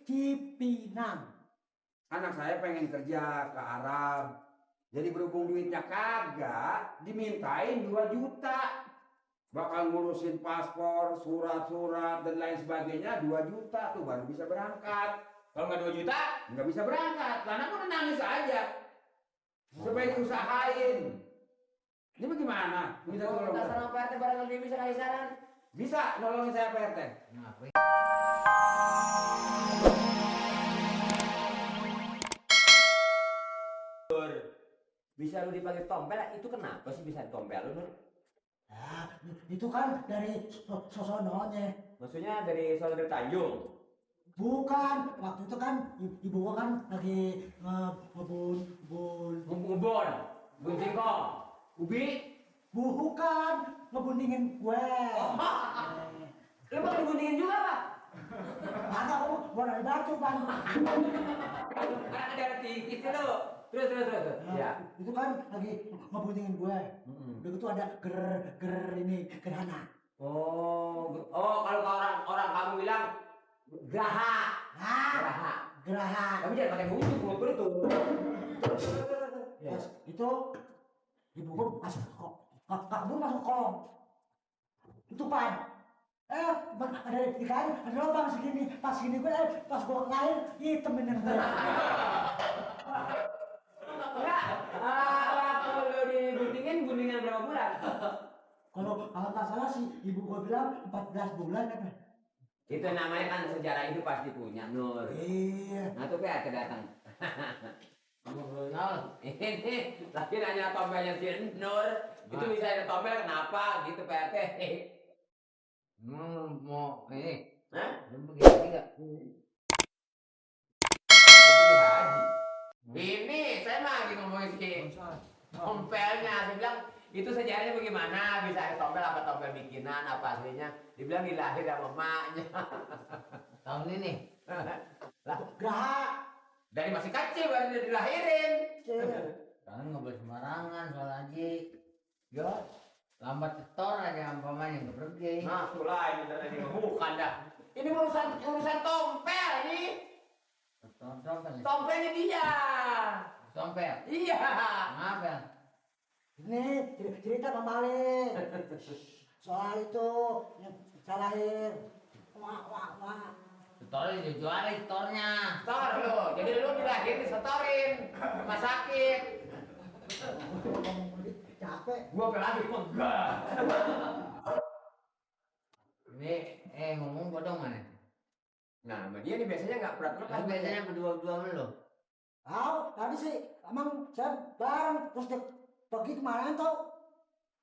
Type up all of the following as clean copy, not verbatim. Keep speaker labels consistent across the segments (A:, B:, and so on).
A: Cipinang.
B: Anak saya pengen kerja ke Arab. Jadi berhubung duitnya kagak, dimintain 2 juta. Bakal ngurusin paspor, surat-surat, dan lain sebagainya 2 juta tuh baru bisa berangkat. Kalau nggak 2 juta, nggak bisa berangkat. Karena aku nangis aja. Supaya diusahain. Ini bagaimana? Minta tolong.
C: Minta saran Pak RT barangkali dia bisa kasih saran.
B: Bisa nolongin saya Pak RT.
C: Kenapa? Bisa lu dipanggil tompel, itu kenapa sih bisa ditompel lu, Nur?
A: Nah, itu kan dari sosononya.
C: Maksudnya dari saudara Tanjung?
A: Bukan, waktu itu kan ibu gua kan lagi ngebun
C: singkong, ubi.
A: Bukan, ngebundingin gue.
C: Lu mau dibundingin juga, Pak?
A: Ada gua dari batu kan.
C: Ada tinggi itu lu. Terus.
A: Nah,
C: Ya.
A: itu kan lagi ngebundingin gue. Udah gitu ada gerhana.
C: Oh, kalau orang kamu bilang geraha.
A: Nah, geraha.
C: Kamu jangan pakai bunyi mulut betul.
A: Pas itu ibu gua masuk kok. Kabur masuk kolong. Tutupan. Ada ikan, ada lubang segini. Pas gini gue, pas gua lahir, hitam bener gue.
C: Enggak. Waktu lu dibundingin berapa bulan?
A: Kalau nggak salah sih, ibu gua bilang 14 bulan apa?
C: Itu namanya kan sejarah itu pasti punya, Nur.
A: Iya.
C: Nah, tuh kayak datang. Ini lagi nanya tombelnya si Nur. Itu bisa ada tombel kenapa gitu PRT? Mau ini? Hah? Begini enggak? Ini saya mah lagi ngomongin si tompelnya. Saya bilang itu sejarahnya bagaimana? Bisa ada tompel apa tompel bikinan apa aslinya? Dibilang dilahir sama emaknya. Tahun ini? Lah,
A: Geraha.
C: dari masih kecil baru dia dilahirin.
D: Jangan nggak boleh sembarangan soal haji. Ya, lambat setor aja umpamanya nggak pergi.
C: Nah, mulai ini bukan dah. Ini urusan tompel ini.
D: Tompel.
C: Tompelnya dia.
D: Tompel.
C: Iya.
D: Kenapa?
A: Ini cerita Bang Malik. Soal itu yang saya lahir. Wah.
D: Setornya dijualin setornya.
C: Setor lu. Jadi lu dilahirin disetorin. Rumah sakit.
A: Capek.
C: Gua lagi enggak.
D: Ini ngomong bodong mana?
C: Nah, sama dia nih biasanya enggak pernah
D: Kan
C: lepas.
D: biasanya berdua-dua mulu.
A: Tadi sih emang saya bareng terus dia pergi kemana tau?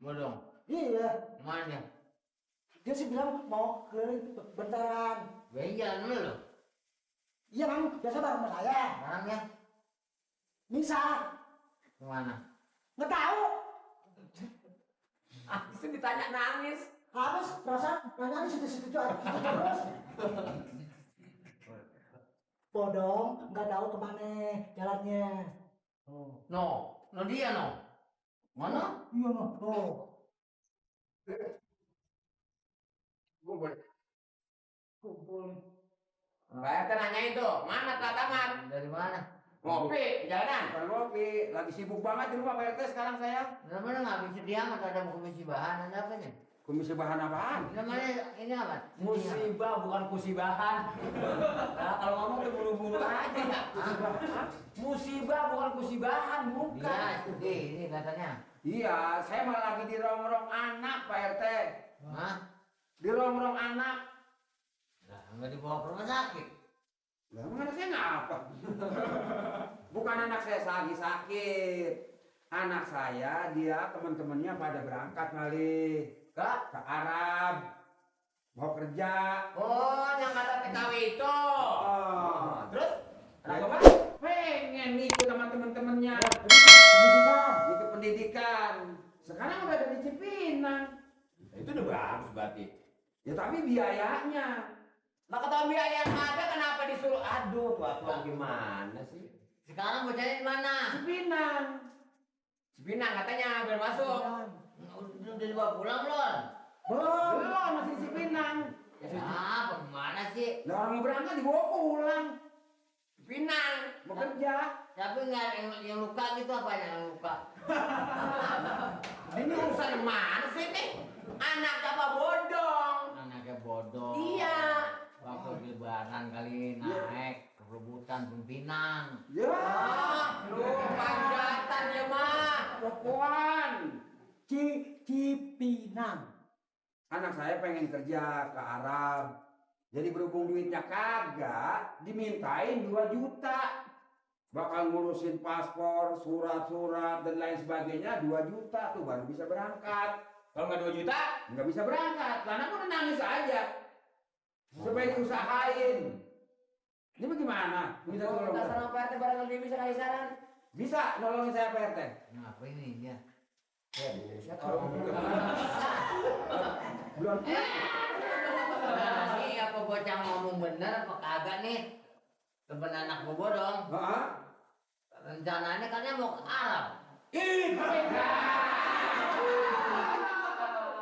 D: Bodong.
A: Iya.
D: Mana?
A: Dia sih bilang mau keliling bentaran.
D: Jalan mulu.
A: Iya bang, biasa bareng sama saya.
D: Barangnya
A: Bisa.
D: kemana?
A: Nggak tahu.
C: Itu ditanya nangis.
A: Habis perasaan nanya di situ-situ aja terus. Bodong, nggak tahu kemana jalannya.
D: No dia no. Mana?
A: Iya no.
C: Gua boleh.
A: Kumpul.
C: Pak RT nanyain tuh, mana telatangan?
D: Dari mana?
C: Ngopi, di jalanan.
B: Bukan ngopi, lagi sibuk banget di rumah Pak RT sekarang saya.
D: Namanya nggak bisa diangkat ada komisi bahan ada apa nih?
B: Komisi bahan apaan?
D: Namanya ini apa?
C: Musibah bukan kusibahan. Nah, kalau ngomong tuh buru-buru aja. Musibah bukan kusibahan, bukan.
D: Iya, ini katanya.
B: Iya, saya malah lagi di rongrong anak Pak RT.
D: Hah?
B: Di rongrong anak.
D: Lah, nggak dibawa ke rumah sakit.
B: Lah, emang anak saya ngapa? Bukan anak saya lagi sakit. Anak saya, dia teman-temannya pada berangkat kali ke Arab. Mau kerja.
C: Oh, yang kata TKW itu.
B: Oh.
C: Terus?
B: Nah, Bapak pengen ikut sama teman-temannya.
A: Pendidikan.
B: Itu pendidikan. Sekarang udah ada di Cipinang.
C: Itu udah bagus berarti.
B: Ya tapi biayanya.
C: Nah, ketahuan biaya yang ada kenapa disuruh? Aduh, tuan gimana sih?
D: Sekarang bocahnya di mana?
B: Cipinang.
C: Cipinang katanya biar masuk.
D: Udah dibawa pulang belum?
A: Belum.
B: Belum, masih di Cipinang.
D: Ya, bagaimana sih?
B: Lah orang mau berangkat dibawa pulang.
C: Pinang.
B: Mau kerja.
D: Tapi nggak ada yang luka gitu apa yang luka?
C: Ini urusan yang mana sih nih? Anak apa bodong?
D: Anaknya bodoh.
C: Iya.
D: Waktu lebaran kali naik rebutan Pinang.
B: Ya.
C: Lu panjatan ya mah.
B: Rokokan.
A: Cipinang.
B: Anak saya pengen kerja ke Arab. Jadi berhubung duitnya kagak, dimintain 2 juta. Bakal ngurusin paspor, surat-surat, dan lain sebagainya 2 juta tuh baru bisa berangkat.
C: Kalau nggak 2 juta,
B: Nggak bisa berangkat, karena aku udah nangis aja. Supaya diusahain. Ini bagaimana? Minta tolong.
C: minta saran Pak RT barangkali dia bisa kasih saran.
B: Bisa nolongin saya Pak RT?
D: Ngapa ini dia?
C: Ya, di Indonesia kalau
B: Belum.
D: Nah, sih apa bocah ngomong bener apa kagak nih? Temen anak bobo dong.
B: Heeh.
D: Rencananya katanya mau ke Arab.
B: Ih, mereka.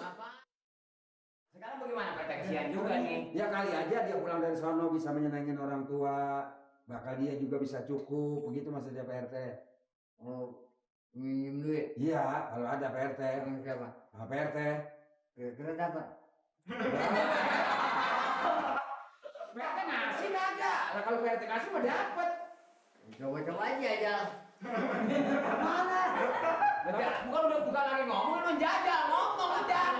D: Apa?
C: sekarang bagaimana Pak RT? Kesian juga nih.
B: Ya kali aja dia pulang dari sono bisa menyenangin orang tua. Bakal dia juga bisa cukup, begitu maksudnya Pak RT.
D: Oh, minjem duit.
B: Iya, kalau ada Pak RT.
D: Sama siapa?
B: Nah, Pak RT.
D: Kira-kira dapat.
B: Pak RT ngasih kagak? Nah, kalau Pak RT kasih mah dapat.
D: Coba-coba aja.
A: Mana?
C: Bukan lagi ngomong, lu jajal ngomong udah.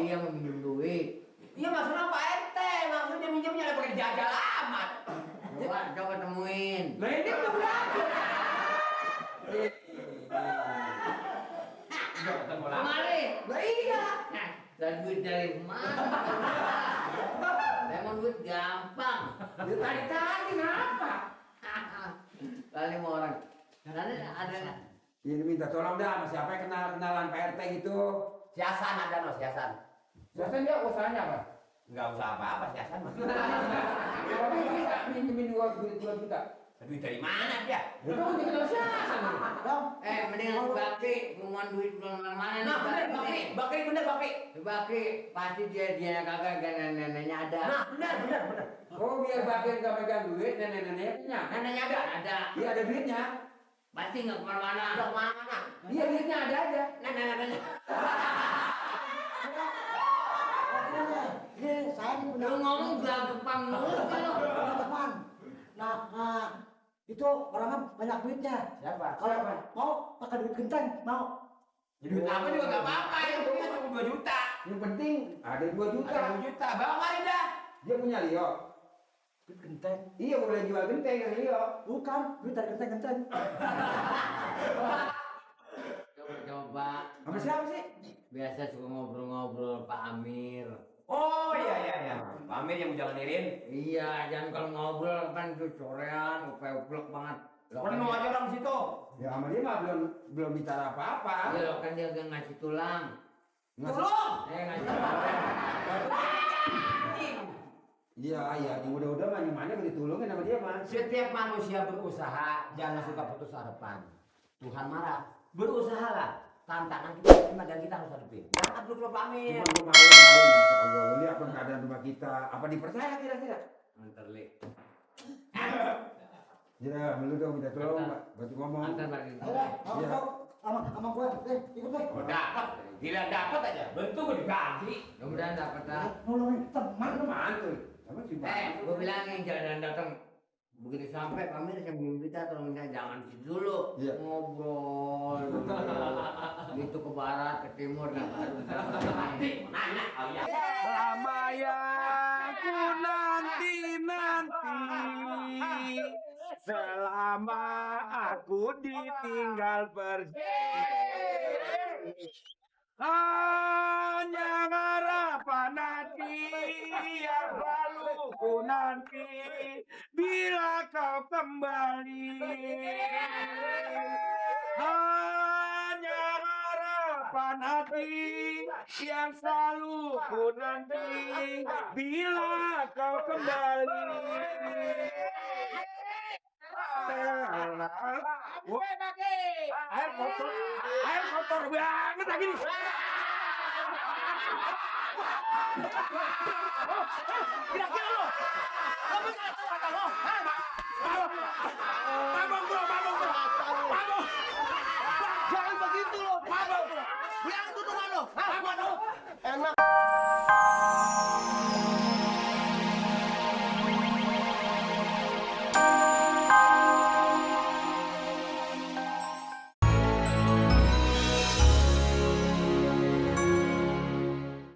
D: Iya mau minjem duit.
C: Iya maksudnya Pak RT, maksudnya minjemnya lah pakai dijajal amat.
D: Coba temuin.
B: Nah, ini udah berapa?
C: Udah ketemu lagi.
D: Kemari.
C: Lah iya.
D: Dan duit dari mana? Memang duit gampang.
B: Dia tadi ngapa?
D: Kali mau orang. Ada nggak?
B: Ini minta tolong dah, sama siapa yang kenalan Pak RT gitu.
C: Siasan ada no, siasan.
B: Biasanya dia usahanya apa?
C: Enggak usah apa-apa siasan mah.
B: Tapi bisa minjemin 2 juta.
C: Duit dari mana dia?
B: Itu kan dikenal siasan.
A: Dong.
D: Mendingan Bakri ngumuman duit belum mana nih?
C: Nah, bener Bakri bener Bakri.
D: Bakri pasti dia kagak neneknya ada.
C: Nah, bener.
B: Oh, biar Bakir gak megang duit, nenek-neneknya punya.
C: Neneknya ada.
D: Ada.
B: Iya, ada duitnya.
D: Pasti nggak kemana-mana.
C: Udah kemana?
B: Iya, duitnya ada aja.
C: Neneknya.
A: Ini saya ini punya
D: Lu ngomong belah depan mulu sih lu.
A: punya teman. Nah, itu orangnya banyak duitnya.
C: Siapa?
A: Kalau mau pakai duit genteng, mau.
C: Duit apa juga gak apa-apa, yang penting cuma 2 juta.
B: Yang penting ada 2 juta.
C: Ada 2 juta, bawa mari dah.
B: Dia punya Leo.
A: Duit genteng.
B: Iya, boleh jual genteng dari Leo.
A: Bukan, duit dari genteng-genteng.
D: Coba.
B: Sama siapa sih?
D: Biasa suka ngobrol-ngobrol Pak Amir.
C: Oh iya. Pak Amir yang mau jalanin.
D: Iya, jangan kalau ngobrol kan tuh sorean, uplek banget.
C: Penuh aja orang situ.
B: Ya, sama dia mah belum bicara apa-apa.
D: Iya lo kan dia udah ngasih tulang.
C: Tolong.
D: Ngasih tulang.
B: Iya, yang udah-udah mah mana udah ditolongin sama dia mah.
C: Setiap manusia berusaha, jangan suka putus harapan. Tuhan marah. Berusahalah. Tantangan kita terima dan kita harus hadapin. Jangan dulu Pak Amir.
B: Cuma gue malu, Insya Allah. Lu lihat kan keadaan rumah kita. Apa dipercaya kira-kira?
D: Antar li.
B: Ya, lu dong minta tolong, Pak. Bantu ngomong.
D: Antar bagi.
A: Ayo, mau
B: Iya.
A: kau sama gue, ikut deh.
C: Oh dapat. Gila dapat aja. Bentuk gue diganti.
D: Mudah-mudahan dapat lah.
A: Nolongin teman.
B: Mana mantul? Sama si
D: Gue bilangin jangan datang. Begitu sampai Pak Amir saya belum kita tolong minta jangan gitu dulu.
B: Iya.
D: Ngobrol. Gitu ke barat, ke timur dan baru.
C: Nanya. Oh iya.
B: Lama yang ku nanti selama aku ditinggal pergi, hanya harapan hati yang selalu ku nanti bila kau kembali. Hanya harapan hati yang selalu ku nanti bila kau kembali. Air kotor banget lagi nih.
E: Kira-kira lo bisa tahu kata lo? Mabok bro. Mabok. Jangan begitu lo. Mabok bro. Yang tutup lo. Mabok.